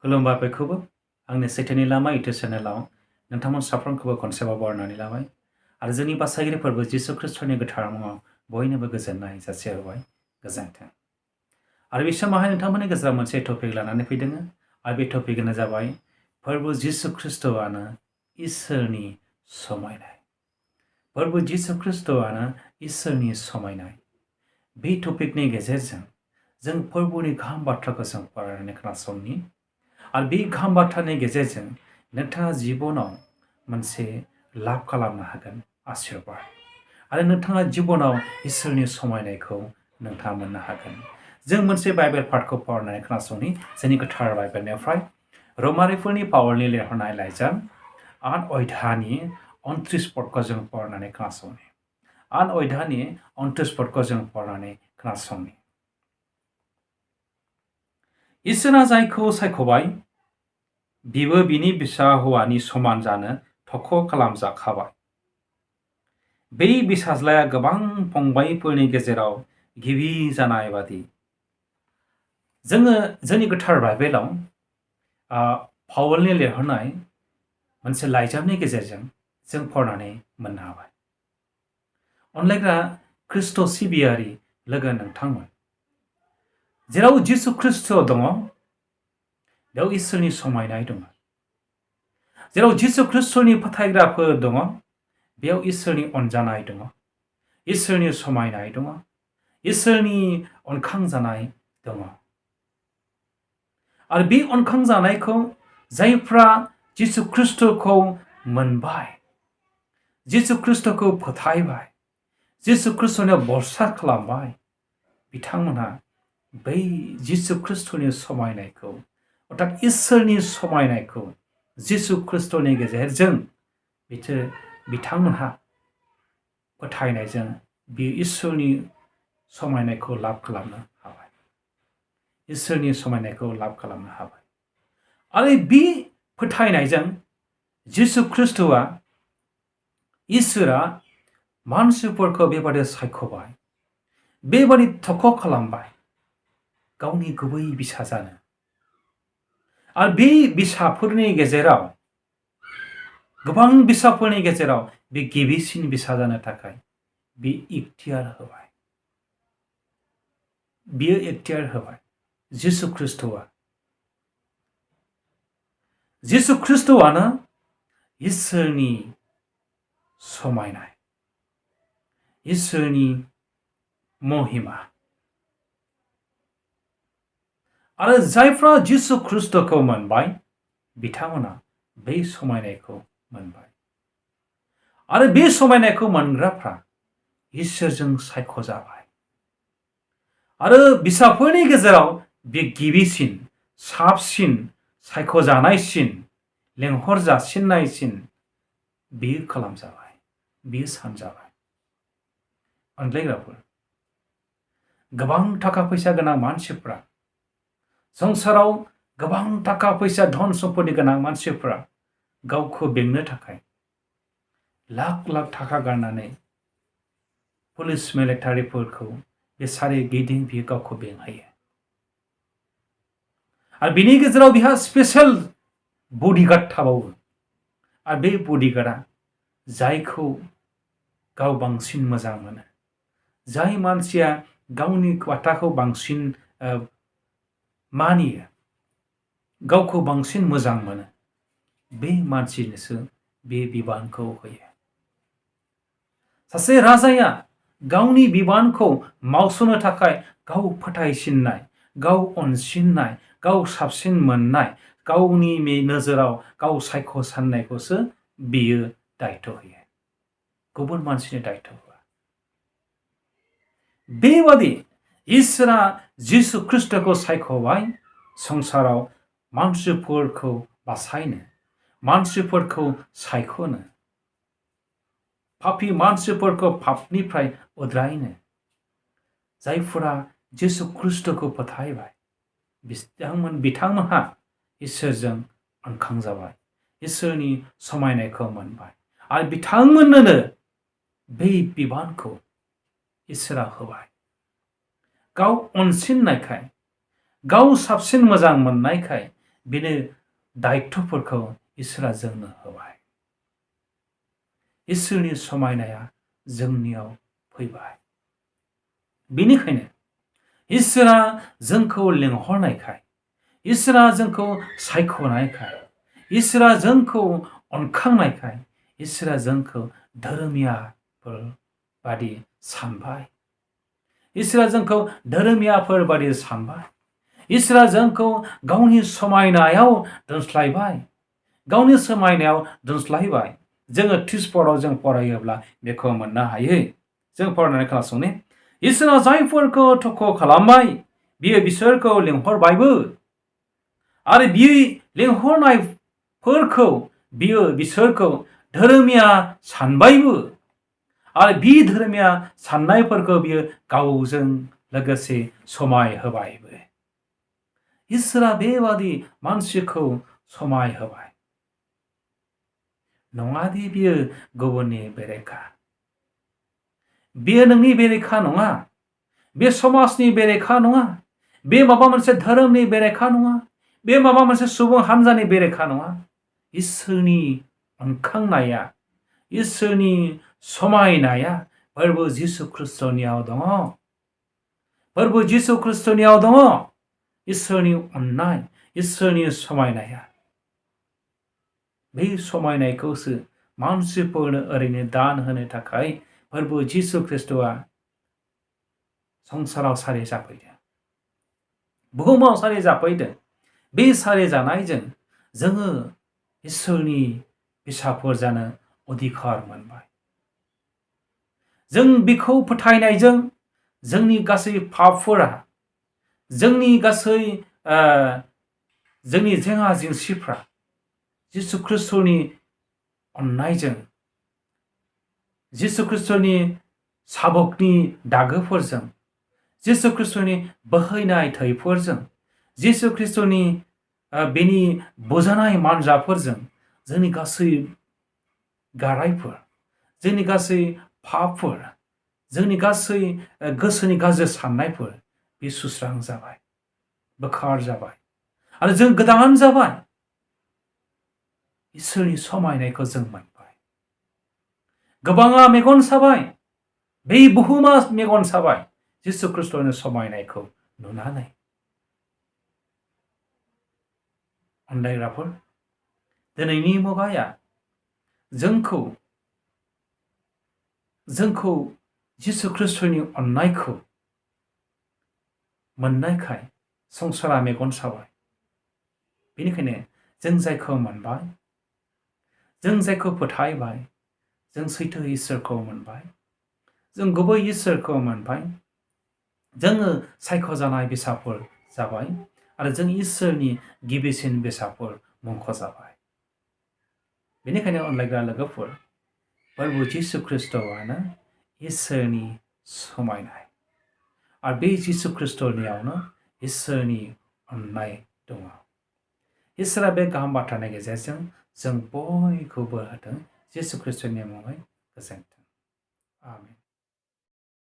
खुलुमबाय बोइखौबो आंनि स्विटwni लामा इउटुब चेनेलाव नोंथांमोन साफ्रोमखौबो खनसेबाव बरायनानै लाबाय आरो जोंनि बासायगिरि फोरबो जिसु ख्रिस्टनि गोथार मुङाव बयनोबो गोजोननाय जासिहरबाय गोजोन्थों। आरो बे समावहाय नोंथांमोननि गेजेराव मोनसे टपिक लानानै फैदों आरो बे टपिकआनो जाबाय फोरबु जिसु ख्रिस्टआनो इसोरनि समायनाय। फोरबु जिसु ख्रिस्टआनो इसोरनि समायनाय। बे टपिकनि गेजेरजों जों फोरबुनि गाहाम बाथ्राखौ जों फरायनानै खोनासंनि आरो बे गाहाम बाथ्रानि गेजेरजों नोंथाङा जिबनाव मोनसे लाब खालामनो हागोन आशीर्बाद आरो नोंथाङा जिबनाव इसोरनि समायनायखौ नोंथाङा मोननो हागोन। जों मोनसे बाइबेल पार्टखौ फरायनानै खोनासंनि जोंनि गोथार बाइबेलनिफ्राय रमारिफोरनि पावलनि लिरहरनाय लाइजाम 8 अध्यायनि 29 पदखौ जों फरायनानै खोनासंनि 8 अध्यायनि 29 पदखौ जों फरायनानै खोनासंनि। इसोरा जायखौ सायख'बाय बिबो बिनि बिसा हौवानि समान जानो थख' खालामजाखाबाय। बे बिसाज्लाया गोबां फंबायफोरनि गेजेराव गिबि जानाय बादि। जोङो जोंनि गोथार बाइबेलाव पावलनि लिरहरनाय मोनसे लाइजामनि गेजेरजों जों फरायनानै मोननो हाबाय। अनलायग्रा ख्रिस्ट' सिबियारि लोगो नोंथांमोन, जेराव जिसु ख्रिस्ट' दङ बेयाव इसोरनि समायनाय दङ। जेराव जिसु ख्रिस्ट'नि फोथायग्राफोर दङ बेयाव इसोरनि अनजानाय दङ, इसोरनि समायनाय दङ, इसोरनि अनखांजानाय दङ। आरो बे अनखांजानायखौ जायफ्रा जिसु ख्रिस्ट'खौ मोनबाय, जिसु ख्रिस्ट'खौ फोथायबाय, जिसु ख्रिस्ट'नियाव भरसा खालामबाय, बिथांमोनहा बै जिसु ख्रिस्ट'नि समायनायखौ अर्थात इसोरनि समायनायखौ जिसु ख्रिस्ट'नि गेजेरजों बिथांमोनहा फोथायनायजों बे इसोरनि समायनायखौ लाब खालामनो हाबाय। इसोरनि समायनायखौ लाब खालामनो हाबाय। आरो बे फोथायनायजों जिसु ख्रिस्ट'आ इसोरा मानसिफोरखौ बेबादि सायख'बाय, बेबादि थख' खालामबाय गावनि गुबै बिसा जानो। आरो बे बिसाफोरनि गेजेराव गोबां बिसाफोरनि गेजेराव बे गिबिसिन बिसा जानो थाखाय बे इख्तियार होबाय। बियो इख्तियार होबाय जिसु ख्रिस्ट'आ। जिसु ख्रिस्ट'आनो इसोरनि समायनाय, इसोरनि महिमा। आरो जायफ्रा जिसु ख्रिस्ट'खौ मोनबाय बिथांमोना बै समायनायखौ मोनबाय। आरो बे समायनायखौ मोनग्राफ्रा इसोरजों सायख'जाबाय। आरो बिसाफोरनि गेजेराव बे गिबिसिन, साबसिन, सायख'जानायसिन, लेंहर जासिननायसिन बेयो खालामजाबाय, बेयो सानजाबाय। अनलायग्राफोर, गोबां थाखा फैसा गोनां मानसिफ्रा, संसाराव गोबां थाखा फैसा धन सम्पति गोनां मानसिफ्रा गावखौ बेंनो थाखाय लाख लाख थाखा गारनानै पुलिस मिलिटारिफोरखौ बे सारिगिदिं बियो गावखौ बेंहोयो। आरो बिनि गेजेराव बिहा स्पेशल बडिगार्ड थाबावो। आरो बे बडिगार्डआ जायखौ गाव बांसिन मोजां मोनो, जाय मानसिया गावनि बाथ्राखौ बांसिन मानियो, गावखौ बांसिन मोजां मोनो, बे मानसिनोसो बे बिबानखौ होयो। सासे राजाया गावनि बिबानखौ मावस'नो थाखाय गाव फोथायसिननाय, गाव अनसिननाय, गाव साबसिन मोननाय, गावनि नोजोराव गाव सायख' साननायखौसो बियो दायथ' होयो, गुबुन मानसिनि दायथ' होआ। बेबादि इसोरा जिसु ख्रिस्ट'खौ सायख'बाय संसाराव मानसिफोरखौ बासायनो, मानसिफोरखौ सायख'नो, पापी मानसिफोरखौ पापनिफ्राय उद्रायनो। जायफोरा जिसु ख्रिस्ट'खौ फोथायबाय बिथांमोनहा इसोरजों अनखांजाबाय, इसोरनि समायनायखौ मोनबाय। आरो बिथांमोननो बै बिबानखौ इसोरा होबाय। गाव अनसिननायखाय, गाव साबसिन मोजां मोननायखाय बेनो दायित्वफोरखौ इसोरा जोंनो होबाय। इसोरनि समायनाया जोंनियाव फैबाय। बेनिखायनो इसोरा जोंखौ लिंहरनायखाय, इसोरा जोंखौ सायख'नायखाय, इसोरा जोंखौ अनखांनायखाय, इसोरा जोंखौ धोरोमियाफोर बादि सानबाय। इसोरा जोंखौ धोरोमियाफोर बादि सानबाय। इसोरा जोंखौ गावनि समायनायाव दोनस्लायबाय, गावनि समायनायाव दोनस्लायबाय। जोङो थिसपराव जों फरायोब्ला बेखौ मोननो हायो। जों फरायनानै खोनासंनि। इसोरा जायफोरखौ थख' खालामबाय, बियो बिसोरखौ लिंहरबायबो, आरो बि लिंहरनायफोरखौ बियो बिसोरखौ धोरोमिया सानबायबो, आरो बि धोरोमिया साननायफोरखौ बियो गावजों लोगोसे समाय होबायबो। इसोरा बेबादि मानसिखौ समाय होबाय। नङादि बियो गुबुननि बेरेखा, बियो नोंनि बेरेखा नङा, बे समाजनि बेरेखा नङा, बे माबा मोनसे धोरोमनि बेरेखा नङा, बे माबा मोनसे सुबुं हान्जानि बेरेखा नङा। इसोरनि अनखांनाया, इसोरनि समायनाया फोरबु जिसु खृष्टनियाव दङ। फोरबु जिसु खृष्टनियाव दङ। इसोरनि अननाय, इसोरनि समायनाया। बे समायनायखौसो मानसिफोरनो ओरैनो दान होनो थाखाय फोरबु जिसु खृष्टआ संसाराव सारि जाफैदों, बुहुमाव सारि जाफैदों। बे सारि जानायजों जोङो इसोरनि फिसाफोर जानो अधिकार मोनबाय। जों बेखौ फोथायनायजों जोंनि गासै पापफोरा, जोंनि गासै जोंनि जेंना जेंसिफ्रा जिसु खृष्टनि अननायजों, जिसु खृष्टनि साबकनि दागोफोरजों, जिसु खृष्टनि बोहैनाय थैफोरजों, जिसु खृष्टनि बेनि बोजानाय मानजाफोरजों जोंनि गासै गारायफोर, जोंनि गासै पापफोर, जोंनि गासै गोसोनि गाज्रि साननायफोर बे सुस्रां जाबाय, बोखार जाबाय, आरो जों गोदान जाबाय। इसोरनि समायनायखौ जों मोनबाय। गोबाङा मेगन साबाय, बे बुहुमा मेगन साबाय जिसु खृष्टनि समायनायखौ नुनानै। अनलायग्राफोर, दिनैनि मुगाया जोंखौ जिसु खृष्टनि अननायखौ मोननायखाय संसारा मेगन साबाय। बेनिखायनो जों जायखौ मोनबाय, जों जायखौ फोथायबाय, जों सैथो इसोरखौ मोनबाय, जों गुबै इसोरखौ मोनबाय, जोङो सायख'जानाय बेसादफोर जाबाय, आरो जों इसोरनि गिबिसिन बेसादफोर मुंख'जाबाय। बेनिखायनो अनलायग्रा लोगोफोर, फोरबु जिसु खृष्टआनो इसोरनि समायनाय, आरो बे जिसु खृष्टनियावनो इसोरनि अननाय दङ। इसोरा बे गाहाम बाथ्रानि गेजेरजों जों बयखौबो होथों। जिसु खृष्टनि मुङै गोजोन्थों। आमेन।